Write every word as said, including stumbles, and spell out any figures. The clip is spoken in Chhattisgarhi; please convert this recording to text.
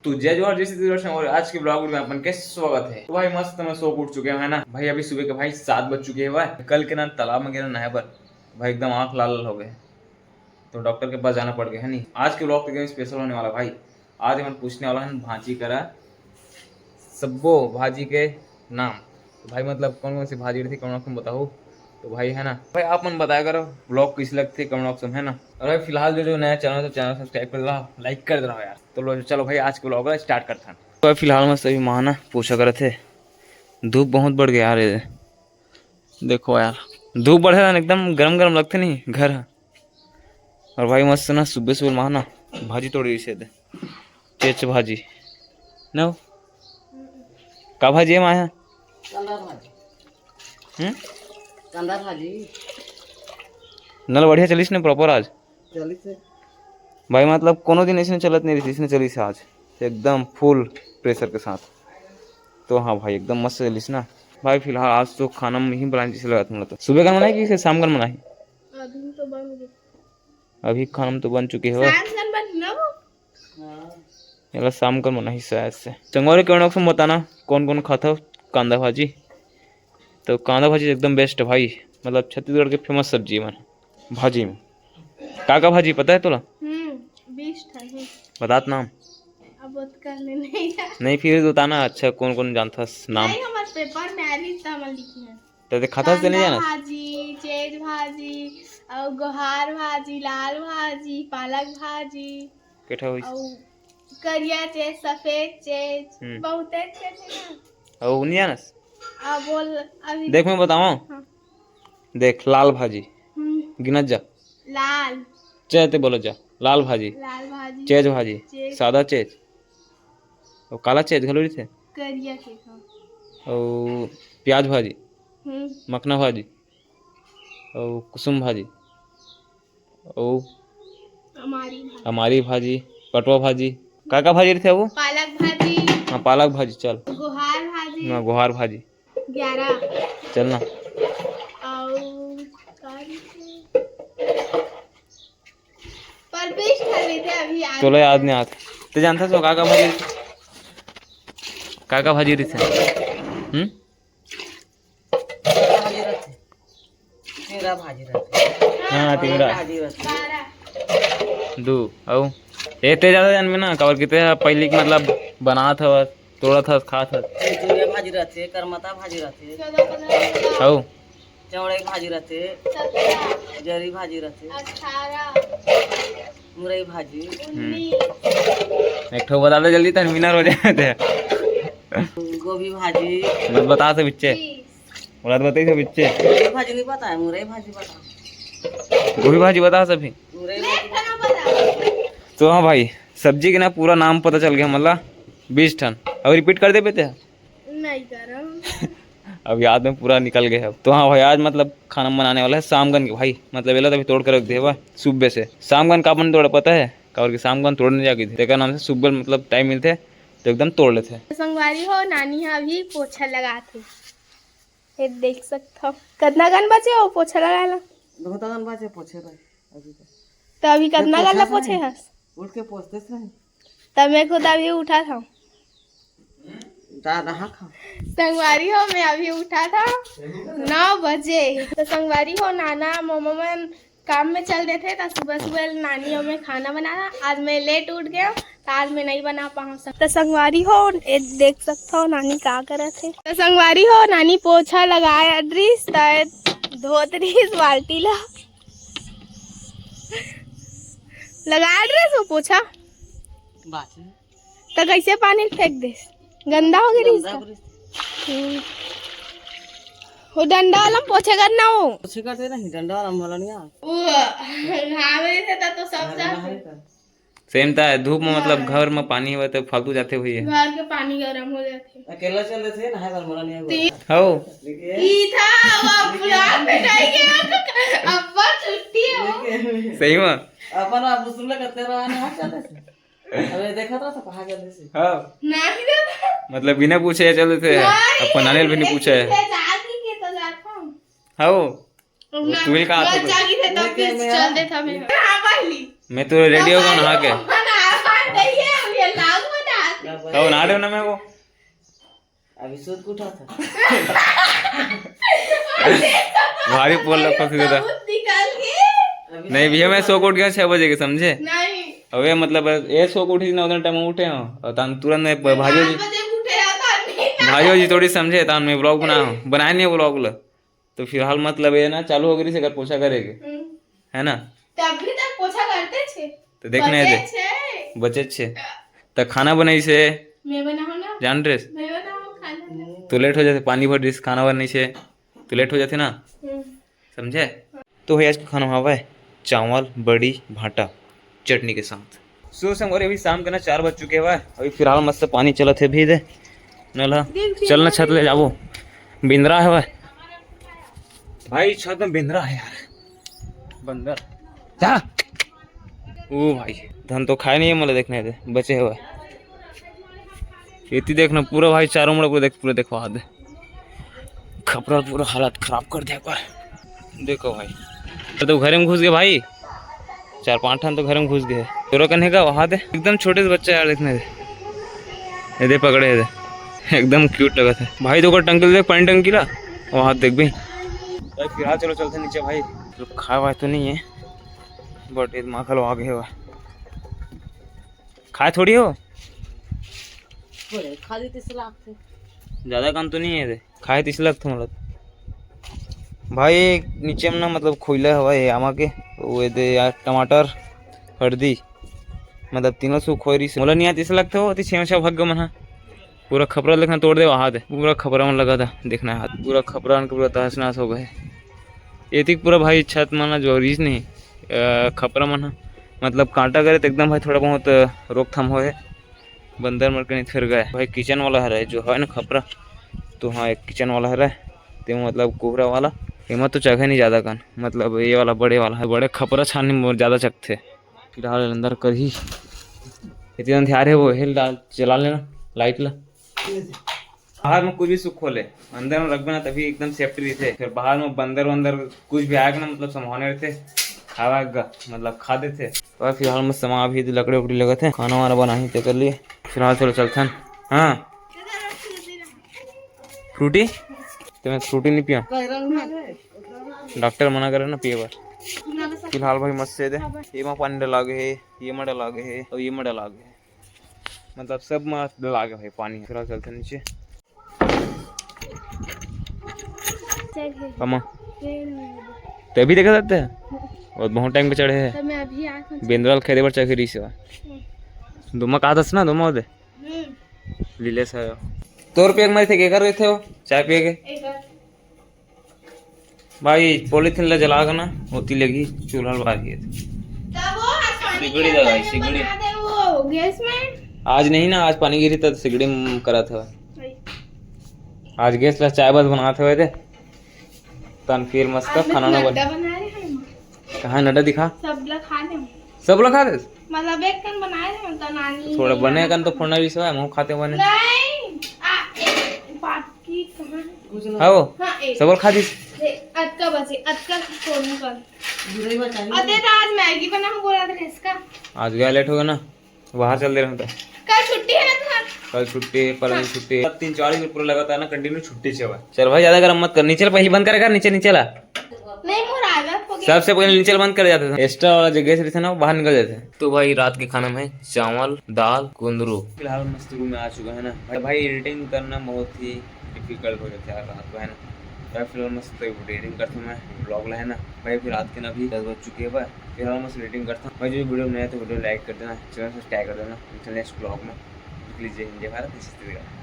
तो जय जोहार, जय छत्तीसगढ़ संगवारी, आज के ब्लॉग में अपन के स्वागत है। तो भाई मस्त मैं सो के उठ चुके हैं, है ना भाई। अभी सुबह के भाई सात बज चुके हैं भाई। कल के ना तालाब में गिरा नहाए बर, भाई एकदम आँख लाल लाल हो गए, तो डॉक्टर के पास जाना पड़ गया है। नहीं, आज के ब्लॉग तो एकदम स्पेशल होने वाला भाई। आज हमन पूछने वाला है भाजी करा सब्बो भाजी के नाम। तो भाई मतलब कौन कौन सी भाजी रही थी, कौन कौन बताओ। तो भाई है ना भाई, आप मन बताया करो ब्लॉग कैसे लगते कमेंट बॉक्स में, है ना। और भाई फिलहाल जो जो नया चैनल है तो चैनल सब्सक्राइब कर दो, लाइक कर दो यार। तो लो चलो भाई आज के ब्लॉग स्टार्ट करते हैं। तो भाई फिलहाल मैं सभी माना पोछा करत है, धूप बहुत बढ़ गया यार। ये देखो यार, धूप बढ़े ना एकदम गरम गरम लगते नहीं घर ह। और भाई मस्त ना सुबह सुबह माना भाजी तोड़ी से दे, चेच भाजी। नो, का भाजी है माया? कंदा भाजी। हम्म? कंदा भाजी। नल बढ़िया चलिस ने प्रॉपर आज? चलिस है। भाई मतलब कोनो दिन ऐसे चलत नहीं रही, इसने चलिस आज एकदम फुल प्रेशर के साथ। तो हाँ भाई एकदम मस्त चलिस ना। भाई फिलहाल आज तो खाना में ही बनाई जैसे लगा तुम तो। सुबह का बनाई कि शाम का बनाई? अभी तो बन गए। अभी खाना तो बन चुके हो। शाम का बन ना वो। हाँ। एला शाम कर मनाही शायद से। संगवारी के नक्शा में बताना कौन कौन खाता हो कांदा भाजी। तो कांदा भाजी एकदम बेस्ट है भाई, मतलब छत्तीसगढ़ के फेमस सब्जी है भाजी में। का का भाजी पता है तोला? हम्म, बीस ठा है। बतात नाम। अब ओतका में नहीं है। नहीं, फिर बताना अच्छा कौन कौन जानथस नाम। नहीं, हमारे पेपर में आ रही था, मैं लिखी है। तो ते खाता से नहीं कांदा जाना? भाजी, चेज भाजी, और गोहार भाजी, लाल भाजी, पालक भाजी, केठा होइस? और करिया चेज, सफेद चेज, हम्म। बहुते चेज है ना। और नहीं जानस? आ, बोल अभी। देख मैं बताऊं? हाँ। देख लाल भाजी, हम्म। गिनत जा। लाल। चेज ते बोलो जा। लाल भाजी। लाल भाजी। चेज भाजी। चेज। सादा चेज। और काला चेज घलो रहिथे। करिया के का। और प्याज भाजी। हम्म। मखना भाजी। और कुसुम भाजी। और अमारी भाजी। अमारी भाजी, पटवा भाजी। का का भाजी रहिथे वो? पालक भाजी। हाँ, पालक भाजी, चल। गोहार भाजी। हाँ, गोहार भाजी। ग्यारह। चल ना। और का रहिथे? पर बीस ठा रहिथे, अभी याद तोला याद नहीं आता। ते जानता तो का का भाजी, का का भाजी रहिथे? हम्म? भाजी रहिथे। तेरह भाजी रहिथे। हाँ, तेरह। भाजी रहिथे। दू, अउ? ए, ते ज्यादा जानबे ना, काबर कि ते ह पहिली के मतलब बनात हवस, तोड़त हस, खात हस। चुरिया भाजी रहिथे, करमता भाजी रहिथे। अउ? चौड़ई भाजी रहिथे। जरी भाजी रहिथे। मुरई भाजी। हम्म। एक ठो बता दे जल्दी, तन विनर हो जाए ते। गोभी भाजी। बस बता से बिच्चे। बोला तो बताई से बिच्चे। गोभी भाजी नहीं पता है, मुरई भाजी बता। गोभी भाजी बता सभी। मुरई भाजी। तो हाँ भाई, सब्जी के ना पूरा नाम पता चल गया, मतलब बीस ठन। अब रिपीट कर दे बेटे। नहीं करम। अब याद में पूरा निकल गए अब। तो हाँ भाई, आज मतलब खाना बनाने वाला है शामगन के भाई, मतलब एला तो अभी तोड़ के रख दे बा सुबह से। शामगन का अपन तोड़ा पता है, काबर कि शामगन तोड़ने जाके थे, तेकर नाम से सुबह मतलब टाइम मिलते तो एकदम तोड़ लेते। संगवारी हो, नानी हा अभी पोछा लगात हे, ये देख सकत हो। कतना गन बचे हो पोछा लगाए ला? बहुत गन बचे पोछे ला अभी तो। तो अभी कतना गन ला पोछे हस? उठ के पोछते से। तब मैं खुद अभी उठा था। संगवारी हो, मैं अभी उठा था नौ बजे। तो संगवारी हो, नाना मम्मा मन काम में चल देथे, तो सुबह सुबह नानी और मैं खाना बनाना। आज मैं लेट उठ गया, तो आज मैं नहीं बना पाऊँ। तो संगवारी हो, ये देख सकत हो नानी का करत हे। तो संगवारी हो, नानी पोछा लगाए रिस, तो धोत रिस बाल्टी ला। लगाए रिस वो पोछा। बात है। त कैसे पानी फेंक देस? गंदा हो गया गंदा इसका। हो गया। हम्म। वो डंडा वाला में पोछे करना हो। पोछे करते नहीं, डंडा वाला में वाला नहीं आ। वो घाम रहे थे तब तो सब अरे जाते। बाहर का। सेम था, धूप में मतलब हाँ। घर में पानी हुआ तो फालतू जाते हुए। घर के पानी गर्म हो जाते। अकेला चल रहे थे ना, है मोला नहीं हुआ। तीन हो। लेकिन ई था, वो अपना पिटाई गया। अब्बा छुट्टी है। सही में। अपन आप मुसुल्ला करते रहा ना, चल रहे थे। अबे देखा था तो कहाँ गए थे? हाँ। नहीं दादा। मतलब बिना पूछे चल देते हैं। नहीं, अपन नानी भी नहीं पूछे है। जागी के तो जाता हूँ। हाँ वो। ना, तू ही कहा था बस तो। जागी थे तब लेकिन फिर मैं चल देता मैं। हाँ, पहली। मैं तो रेडी हो गया नहा के। हाँ, ना, हाँ, नहीं है, ये लाग मत आ। तो ना देना मैं वो। अभी सूत के उठा था। भारी पोल रखो सीधा। निकाल के। अभी नहीं भैया, मैं सो के उठ गया छह बजे के, समझे? नहीं। अबे मतलब, ये सो के उठी ना, उतना टाइम उठे हो और तान तुरंत में ब-, भाजी जी, बजे उठे जाता नहीं। भाजी जी थोड़ी समझे, तान मैं व्लॉग बनाया हूँ, बनाया नहीं व्लॉग ला। तो फिलहाल मतलब ये ना चालू हो गई से घर पोछा करेके, हम्म। है ना? तो अभी तक पोछा करते छे। तो देखने बचे दे। छे। बचे छे। तो खाना बनाई से। मैं बनाऊँ ना। जान ड्रेस। मैं बनाऊँ खाना। तो लेट हो जाते, पानी भर दिस, खाना बन नहीं से, तो लेट हो जाते ना। हम्म। समझे? तो भैया, आज का खाना हवा है चावल, बड़ी, भाटा, चटनी के साथ। सो संगवारी, अभी शाम के ना चार बज चुके हवय। अभी फिलहाल मस्त पानी चलत हे भी दे नला। चल ना छत ले जाबो। बिंदरा हवय भाई, छत में बिंदरा है यार। बंदर। जा। ओ भाई, धन तो खाए नहीं है, मोला देखने दे, बचे हवय। एती देखना पूरा भाई, चारों मुड़ा पूरा देख, पूरा देखवा दे। खपरा पूरा हालत खराब कर दे पर। देखो भाई, तो घरे में घुस गए भाई, चार पांच ठन तो घरे में घुस गए। तोरा कन्हे का वहां दे, एकदम छोटे से बच्चा यार, देखने दे, ये दे पकड़े है दे, एकदम क्यूट लगत है भाई। तो ओकर टंकी देख, पानी टंकी ला, वहां देख भी। भाई फिलहाल चलो चलते नीचे भाई, मतलब खाए वाए तो नहीं है, बट ये माखल आ गए हुआ। खाए थोड़ी हो। बोले, खा देते से लागते। ज्यादा काम तो नहीं है रे, खाए तीस लगथे मतलब। भाई नीचे में ना मतलब खोइला हवा है आमा के, वो दे यार, टमाटर, हल्दी, मतलब तीनों सु खोई रही से। मोला नहीं आती से लगथे हो, अति छेमछा भग मन हा। पूरा खपरा देखना तोड़ दे, हाथ है पूरा खपरा मन लगा था, देखना है हाथ पूरा खपरा मन के पूरा तहस नहस हो गए। एतिक पूरा भाई छत मन ला जो रिस नहीं, अ, खपरा मन ह, मतलब कांटा करे तो एकदम भाई थोड़ा बहुत, अ, रोकथाम होए। बंदर मर के नहीं फिर गए भाई। किचन वाला हरे जो है ना खपरा, तो हाँ, एक किचन वाला हरे, ते मतलब कोहरा वाला। एमा तो जगह नहीं ज्यादा कन, मतलब ये वाला बड़े वाला है, बड़े खपरा छानी में ज्यादा चकथे। फिलहाल अंदर कर ही इतने अंधियार है, वो हिल डाल, चला लेना लाइट ला। बाहर में कुछ भी सुख खोले, अंदर में रखबे ना, तभी एकदम सेफ्टी रहते। फिर बाहर में बंदर वंदर कुछ भी आएगा ना, मतलब संभावना रहते, खावा ग-, मतलब खा देते। तो फिलहाल में समा अभी लकड़ी उकड़ी लगत है, खाना वाना बनाही ते कर लिए। फिलहाल चलो चलथन। हाँ, फ्रूटी, तो मैं फ्रूटी नहीं पिया, डॉक्टर मना करे ना पिए बर। फिलहाल भाई मस्त से दे, ये मा पानी डला गे हे, ये मा डला गे हे और ये मा डला गे हे। मतलब सब मा डला गे भाई पानी। फिलहाल चलते नीचे। चल हे। कमा। पेड़ में। ते अभी देखा सकते हैं? और बहुत टाइम पे चढ़े हैं। तो मैं अभी आँख में बेंद्रा ल खेदे बर चढ़ के रही से। हम्म। दुमा कहा दस ना, दुमा दे। हम्म। लीले सा। तोर पे एक मरी थे, के कर रहे थे वो? चाय पिए के? एक बार। भाई, पॉलीथीन ला जला के ना, ओती लेगी चूल्हा बार के। तब वो आज पानी सिगड़ी गिरा दवाई, था, सिगड़ी। बना दे वो गैस में। आज नहीं ना, आज पानी गिरी त सिगड़ी में करत हवय। वही। आज गैस ला चाय बस बनात हवय दे। तन फिर मस्त आज मैं खाना ना बन। नड्डा बना रहे हैं। कहाँ नड्डा दिखा? सब ला खा दे। सब ला खा दे? मतलब एक कन बनाए थे, मतलब नानी थोड़ा बने कन तो फोड़ना भी सवाय, मुँह खाते बने। नहीं, आ, एक बात की कहाँ है? हाँ वो? हाँ, एक। सबल खा दिस। दे, अतका बचे, अतका फोड़ने कर। अरे तो आज मैगी बना, हम बोला था इसका। आज गया लेट हो गया ना, बाहर चल दे रहे हैं तो। कल छुट्टी है ना तुम्हारा? कल छुट्टी है, परसों छुट्टी है। तीन चार दिन पूरा लगातार ना कंटिन्यू छुट्टी से हुआ। चल भाई, ज्यादा गरम मत कर, नीचे पहले बंद करेगा, नीचे, नीचे ला। नहीं, मोर आदत हो गई। सबसे पहले नीचे बंद कर जाते थे, एक्स्ट्रा वाला जो गैस रहता ना, वो बाहर निकल जाते हैं। तो भाई, रात के खाना में चावल, दाल, कुंदरू। फिलहाल मस्त रूम में आ चुका है ना भाई। भाई, एडिटिंग करना बहुत ही डिफिकल्ट हो जाता है रात को, है ना। भाई, फिलहाल मस्त एडिटिंग करता हूँ मैं, ब्लॉग ला, है ना। भाई, फिर रात के ना अभी दस बज चुके हैं भाई। फिलहाल मस्त एडिटिंग करता हूँ भाई। जो वीडियो नया तो वीडियो लाइक कर देना, चैनल सब्सक्राइब कर देना। मिलते हैं नेक्स्ट ब्लॉग में। देख लीजिए, जय भारत, जय छत्तीसगढ़।